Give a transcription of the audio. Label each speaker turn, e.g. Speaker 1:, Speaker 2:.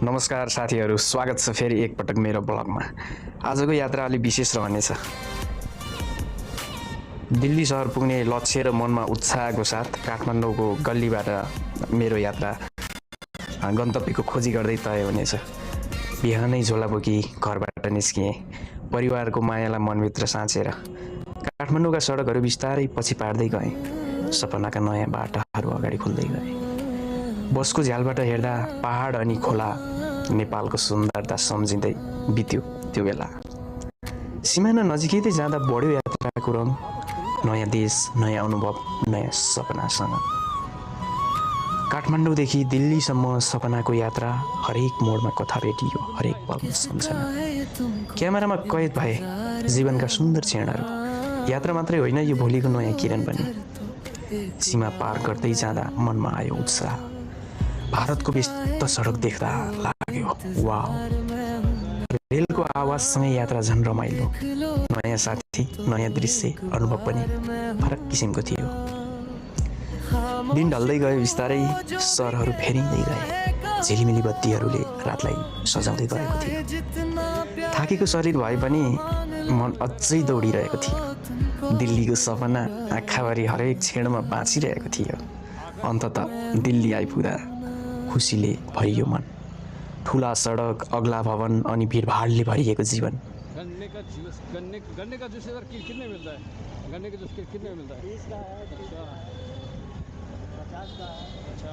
Speaker 1: नमस्कार साथीहरू, स्वागत छ फेरि एकपटक मेरो ब्लगमा। आजको यात्रा अलि विशेष रहनेछ। दिल्ली सहर पुग्ने लक्ष्य र मनमा उत्साहको साथ काठमाडौँको गल्लीबाट मेरो यात्रा गन्तव्यको खोजी गर्दै तय हुनेछ। बिहानै झोला बोकी घरबाट निस्किएँ, परिवारको मायालाई मनभित्र साँचेर। काठमाडौँका सडकहरू बिस्तारै पछि पार्दै गएँ, सपनाका नयाँ बाटाहरू अगाडि खुल्दै गए। बसको झ्यालबाट हेर्दा पहाड अनि खोला, नेपालको सुन्दरता सम्झिँदै बित्यो त्यो बेला। सिमाना नजिकै जाँदा बढ्यो यात्राको रङ, नयाँ देश, नयाँ अनुभव, नयाँ सपनासँग। काठमाडौँदेखि दिल्लीसम्म सपनाको यात्रा, हरेक मोडमा कथा भेटियो, हरेक पलमा सम्झना। क्यामेरामा कैद भए जीवनका सुन्दर क्षणहरू। यात्रा मात्रै होइन, यो भोलिको नयाँ किरण पनि। सीमा पार गर्दै जाँदा मनमा आयो उत्साह। भारतको व्यस्त सडक देख्दा लाग्यो वाउ। रेलको आवाजसँगै यात्रा झन् रमाइलो। नयाँ साथी, नयाँ दृश्य, अनुभव पनि फरक किसिमको थियो। दिन ढल्दै गयो बिस्तारै, सहरहरू फेरिँदै गए। झिलिमिली बत्तीहरूले रातलाई सजाउँदै गएको थियो। थाकेको शरीर भए पनि मन अझै दौडिरहेको थियो। दिल्लीको सपना आँखाभरि हरेक क्षणमा बाँचिरहेको थियो। अन्ततः दिल्ली आइपुग्दा खुसीले भरियो मन। ठुला सडक, अग्ला भवन अनि भिडभाडले भरिएको जीवन।
Speaker 2: गन्ने का जूस इधर कितने मिलता है? गन्ने का जूस कितने मिलता है? 30 का है। अच्छा 50 का है। अच्छा